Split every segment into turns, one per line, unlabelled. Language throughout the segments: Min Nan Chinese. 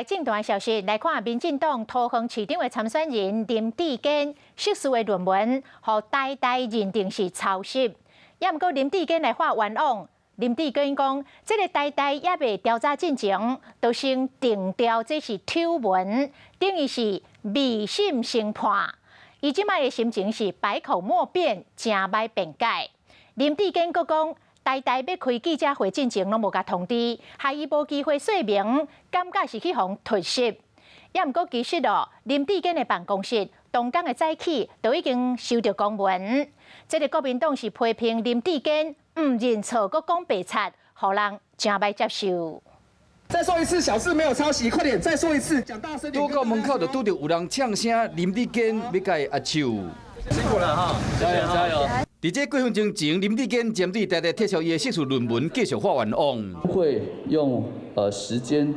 來政壇消息來看，民進黨桃園市長的參選人林智堅碩士的論文，予台大認定是抄襲。也毋過林智堅來發冤枉。林智堅講，這个台大猶未調查進前，就先定調這是醜聞，等於是未審先判。伊這擺的心情是百口莫辯，誠歹辯解。林智堅閣講，台大欲開記者會進前攏無共通知，害伊無機會說明，感覺是去予突襲。也毋過其實哦，林智堅的辦公室當工的早起就已經收著公文。這个國民黨是批評林智堅毋認錯，閣講白賊，予人誠歹接受。
再說一次，小智沒有抄襲，快點再說一次，講大聲點。
拄到門口就拄著有人嗆聲，林智堅欲共伊握手。
辛苦了哈，加油加油！
佇這幾分鐘前，林智堅針對台大撤銷伊的碩士論文，繼續發冤枉。
會用時間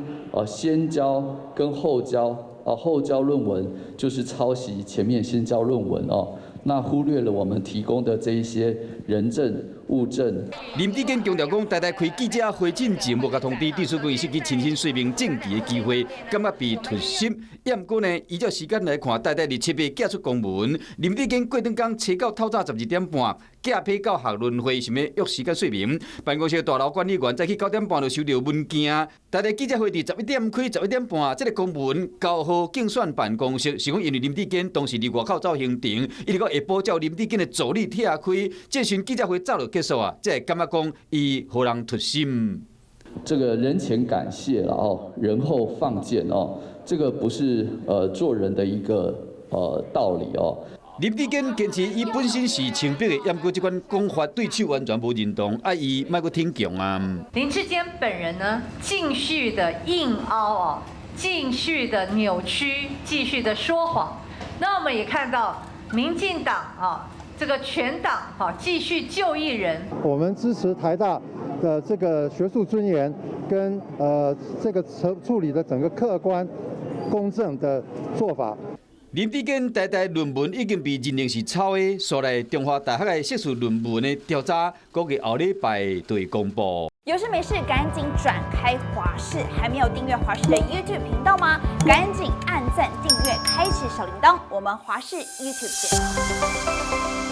先交跟後交，後交論文就是抄襲前面先交論文哦。那忽略了我們提供的這一些人證物證。
林智堅強調講，台大開記者會進前無共通知，致使講伊失去親身說明證據的機會，感覺被突襲。也毋過呢，依照時間來看，台大佇7月寄出公文，林智堅過轉工揣到透早12點半，寄批到學倫會，想欲約時間說明。辦公室大樓管理員早起9點半就收著文件。台大記者會佇11點開，11點半，這个公文交予競選辦公室，是講因為林智堅當時佇外口走行程，一直到下晡才有林智堅的助理拆開，這時記者會早就結束啊，才會感覺講伊予人突襲。
這個人前感謝了哦，人後放箭哦，這個不是做人的一個道理哦。
林智堅堅持伊本身是清白的，毋過這款講法對手完全無認同，啊伊莫閣挺強啊。
林智堅本人呢，繼續的硬凹哦，繼續的扭曲，繼續的說謊。那我們也看到民進黨啊，這個全黨啊，繼續救一人。
我們支持台大的這個學術尊嚴跟這個處理的整個客觀公正的做法。
林智堅台大論文已經被認定是抄的，所來中華大學的碩士論文的調查，估計後禮拜就會公布。
有事沒事趕緊轉開華視，還沒有訂閱華視的 YouTube 頻道嗎？趕緊按讚訂閱，開啟小鈴鐺。我們華視 YouTube 見。